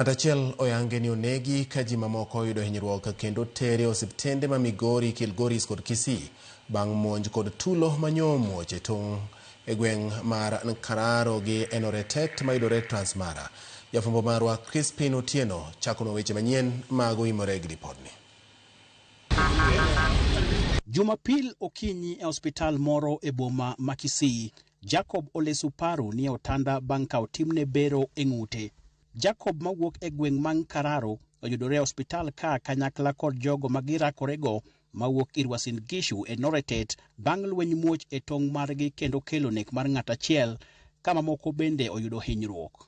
Ng'at achiel oyange ni onegi ka ji mamoko oyudo hinyruok kendo tere e osiptende ma Migori, Kilgoris kod Kisii bang' monj kod tulo manyomuoch e tong' e gweng' mar Nkararo gi Enoretet mayudore Transmara. Jafwambo marwa Crispin Otieno chakonwa weche manyien mag oimore gi ripodni. Jumapil okinyi e osiptal moro e boma ma Kisii, Jacob Ole Suparu nie otanda bang' ka otimne bero e ng'ute. Jacob mawuok e gweng' ma Nkararo oyudore e osiptal ka kanyakla kod jogo ma girakorego mawuok ir Uasin Gishu e Noretet bang' lweny muoch e tong' margi kendo kelo nek mar ng'at achiel ka mamoko bende oyudo hinyruok.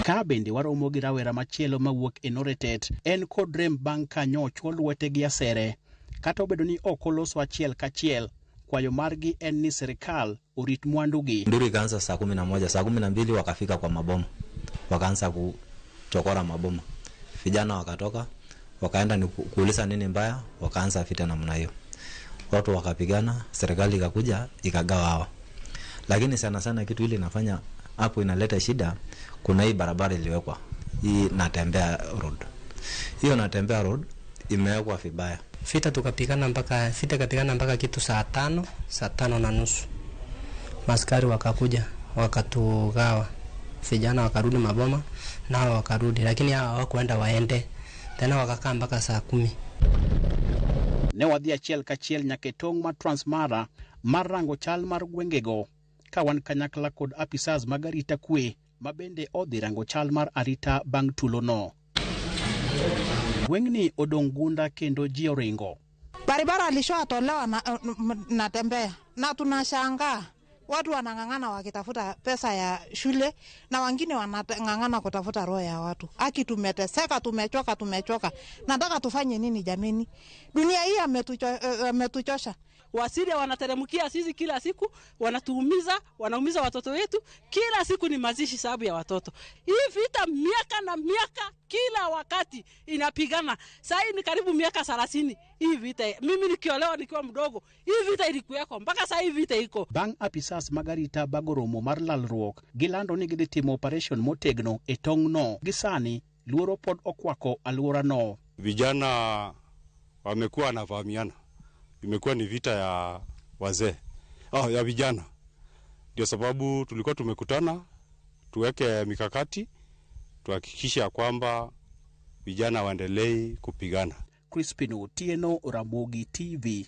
Ka bende waromo gi rawera machielo mawuok e Noretet, en kod rem bang' ka nyochwo lwete gi asere. Kata obedo ni ok oloso achiel kachiel, kwayo margi en ni sirikal orit mwandugi. Nduru ikaanza saa 11, saa 12 wakafika kwa maboma, wakaanza kuchokora maboma. Vijana wakatoka wakaenda ni kuuliza nini mbaya, wakaanza vita namna hiyo, watu wakapigana, serikali ikakuja ikagawa hawa. Lakini sana sana kitu ile inafanya hapo inaleta shida, kuna hii barabara iliwekwa hii Natembea Road, hiyo Natembea Road imewekwa vibaya. Vita tukapigana mpaka vita kapigana mpaka kitu saa 5, saa 5:30. Maskari wakakuja wakatugawa, vijana wakarudi maboma nao wakarudi, lakini hawa hawakuenda waende tena, wakakaa mpaka saa 10. Ne wadhi achiel kachiel nyaka e tong' mar Transmara mar rango chal mar gwengego ka wan kanyakla kod apisas mag arita kwe ma bende odhi rango chal mar arita bang' tulono. Gweng'ni odong' gunda kendo ji oringo. Barabara alishatolewa na, Natembea na tunashangaa watu wanang'ang'ana wakitafuta pesa ya shule na wengine wanang'ang'ana kutafuta roho ya watu. Aki, tumeteseka, tumechoka, tumechoka. Nataka tufanye nini jameni? Dunia hii ametuchosha. Wasiria wanateremkia sisi kila siku, wanatuumiza, wanaumiza watoto wetu kila siku, ni mazishi sababu ya watoto. Hii vita miaka na miaka, kila wakati inapigana. Sasa hii ni karibu miaka 30 hii vita. Mimi nikiolewa nikiwa mdogo, hii vita ilikuweko mpaka sasa hii vita iko. Bang' apisas mag arita bago romo mar lalruok, gilando ni gidhi timo operation motegno e tong'no. Gi sani, luoro pod okwako alworano. Vijana wamekuwa wanavamiana, imekuwa ni vita ya wazee, oh, ya vijana. Ndio sababu tulikuwa tumekutana tuweke mikakati tuhakikishe ya kwamba vijana waendelei kupigana. Crispin Otieno, Ramogi TV.